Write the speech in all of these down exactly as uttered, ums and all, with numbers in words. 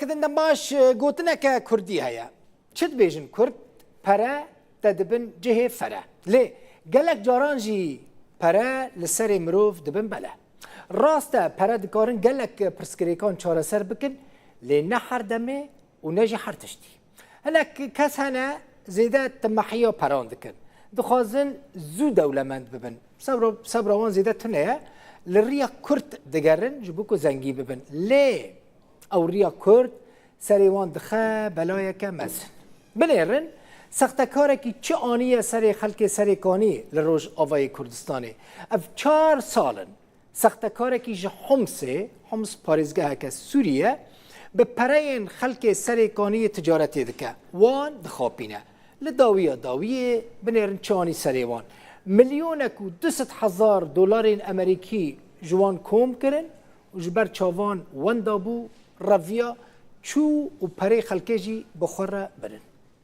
Din de baş, e, gotineke kurdî heye. Çi dibêjin kurd? Pere te dibin cihê fere. Lê gelek caran jî pere li serê mirov dibin bele. Rast e, pere dikarin gelek pirsgirêkan çareser bikin, lê ne her demê û ne jî her tiştî. Hinek kes hene zêde timehiya peran dikin. Dixwazin zû dewlemend bibin. Sebra, sebra wan zêde tune ye. Li riya kurt digerin ji bo ku zengî bibin. Lê ew riya kurt serê wan dixe belayeke mezin. Binêrin, sextekarekî çi aniye serê xelkê Serêkanî li Rojavayê Kurdistanê? Ev çar sal in. Sextekarekî ji Homsê, Homs parêzgeheke Sûrî ye, bi pereyên xelkê Serêkaniyê ticaretê dike, wan dixapîne. Li dawiya dawiyê binêrin çi anî serê wan. Milyonek û du sed hezar dolarên Amerîkî ji wan kom kirin û ji ber çavan wenda bû, reviya, çû û perê xelkê jî bi xwe re birin.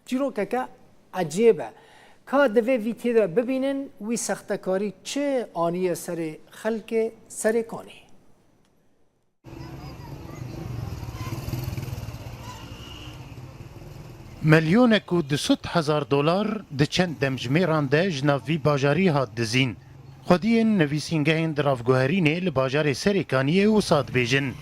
Çîrokeke ecêb e. Ka divê vî tê de bibînin, wî sextekarî çi aniye serê xelkê Serêkanî? Milyonek û du sed hezar dolar di çend demjimêran de ji nav vî bajarî hat dizîn. Xwediyên nivîsîngehên diravguherînê li bajarê Serêkaniyê wisa dibêjin.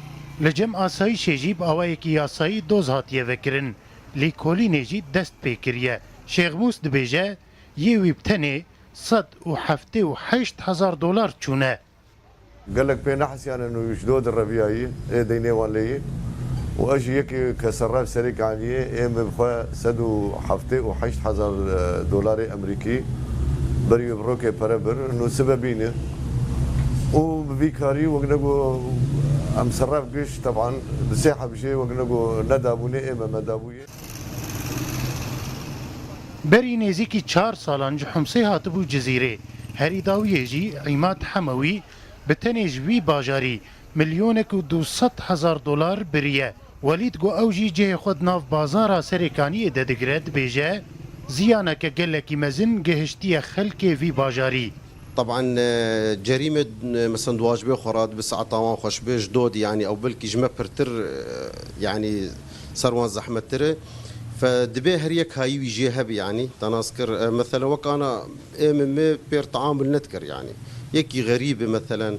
Li cem asayîşê jî bi awayekî yasayî doz hatiye vekirin. Lêkolînê jî dest pê kiriye. Şêxmûs dibêje, yê wî bi tenê sed û heftê û heşt hezar dolar çûne. Gelek pê nehesiyanin û ji do direviyayî, ê deynê wan lê yî. Û ez jî yekî ke serraf Serêkaniyê, ê min bi xwe sed û heftê û heşt hezar dolarê Amerîkî berî wê bi rokê pere bir, nû sibe bîne. Û bi vî karî wek nego em serraf giş, teban, bi sê heb jê wek nego nedabûne, ê me me dabûye. Berî nêzîkî çar salan ji Homsê hatibû Cizîrê. Herî dawiyê jî Îmad Hemewî bi tenê ji vî bajarî milyonek û du sed hezar dolar biriye. Welîd ku ew jî cihê xwe di nav bazara Serêkaniyê de digire, dibêje, ziyaneke gelekî mezin gihiştiye xelkê vî bajarî. Teban, e, cerîme, e, mesela di wajibê xwe re dibe saeta wan xweş be, ji dodî, yanî ew belkî ji me pirtir, e, yanî ser wan zehmettir e. Fe dibe her yek hayî wî jê hebe, yanî te nas kir. E, mesela wek ana ê min me pêr teamul nedikir, yanî yekî xerîb e, meselen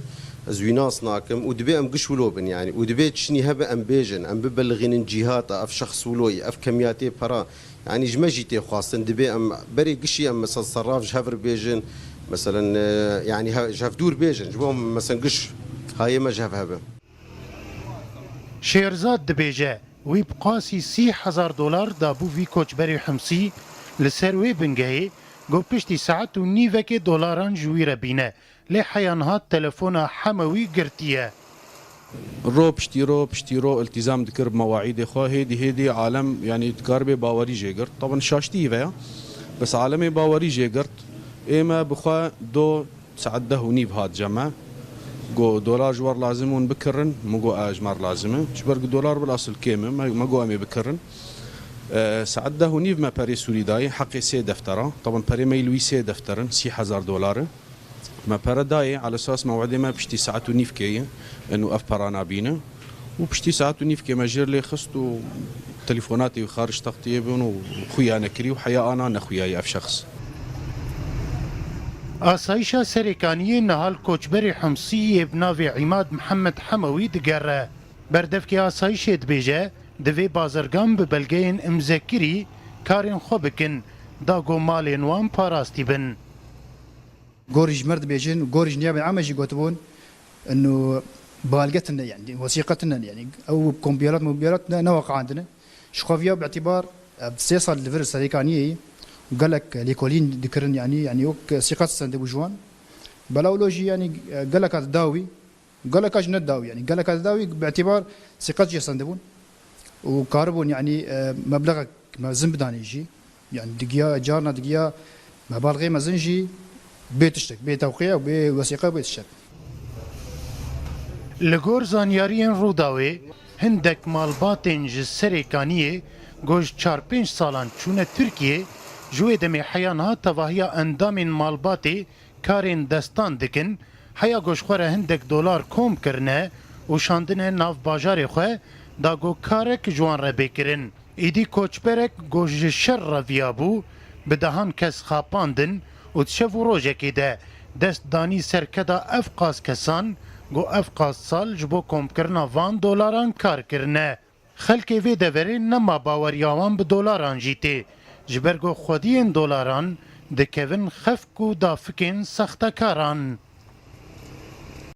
ez wî nas nakim û dibe em giş wilo bin, yanî û dibe tiştî hebe em bêjin, em bibelixînin cîhata, ev şexs wilo ye, ev kemiyatê pera. Yanî ji me jî tê xwestin, dibê em berê gişî em mesela serraf ji hev re bêjin, meselen, e, yanî he-, ji hev dûr bêjin, ji bo em mesela giş hayê me ji hev hebe. Şêrzad dibêje, wî bi qasî sî hezar dolar dabû vî koçberê Himsî, li ser wê bingehê got piştî saet û nîvekê dolaran ji wî re bîne. Lê heya niha telefona Hemewî girtiye. Ro piştî ro, piştî ro iltîzam dikir bi mewaîdê xwe, hêdî hêdî alem, yanî, dikaribê bawerî jê girt. Teban şaştî hîve ya. Bes alemê bawerî jê girt. Ê me bi xwe do saet deh û nîv hat cem me. Got, dolar ji we re lazim, hûn bikirin. Min got, e, ji me re lazim e. Ji ber ku dolar bilasil kêm e. Me, me got, em ê bikirin. E, saet deh û nîv me perê Sûrî dayê, heqê sê deftera. Teban perê me yî li wî sê defter in, sî hezar dolar e. Me pere dayê, ala esas mewedê me piştî saet û nîvkê ye, eno ev perana bîne. Û piştî saet û nîvkê me jêr lê xist û telefonatê wî xarij textiyê bûn û xuya nekirî û heya ana nexuyaye ev şexs. Asayişa Serêkaniyê niha li koçberê Himsî yê bi navê Îmad Mihemed Hemewî digere. Berdevkê asayişê dibêje, divê bazirgan bi belgeyên imzekirî karên xwe bikin, da ku malên wan parastî bin. Gorî ji me re dibêjin, gorî ji niyabê ame jî gotibûn, inu balge tune, yani, wesîqe tune, yani, ew kompiyalat, mobiyalat ne, ne weqandine. Ji xwe viya bi îtîbar, e, sê sal li vir Serêkaniyê yî, gelek lêkolîn dikirin, yani, yani, wek sîqet sendibû ji wan. Belaw lo jî, yani, e, geleka didawî, geleka jî nedawî, yani, geleka didawî bi îtîbar sîqet jê sendibûn. û karibûn, yanî, e, meblexek mezin bidanê jî. Yanî digiya, carna digiya mebalxê mezin jî bê tiştek, bê tewqîye û bê wesîqe û bê tiştek. Li gor zanyariyên Rûdawê, hindek malbatên ji Serêkaniyê ku ji çar pênc salan çûne Tirkiyê, ji wê demê heya niha tevahiya endamên malbatê karên destan dikin, heya ku ji xwe re hindek dolar kom kirine û şandine nav bajarê xwe, da ku karek ji wan re bê kirin. Êdî koçberek ku ji şer reviyabû, bi dehan kes xapandin û di şev û rojekê de dest danî serkeda ev qas kesan ku ev qas sal ji bo komkirina van dolaran kar kirine. Xelkê vê deverê nema baweriya wan bi dolaran jî tê, ji ber ku xwediyên dolaran dikevin xefk û dafikên sextekaran.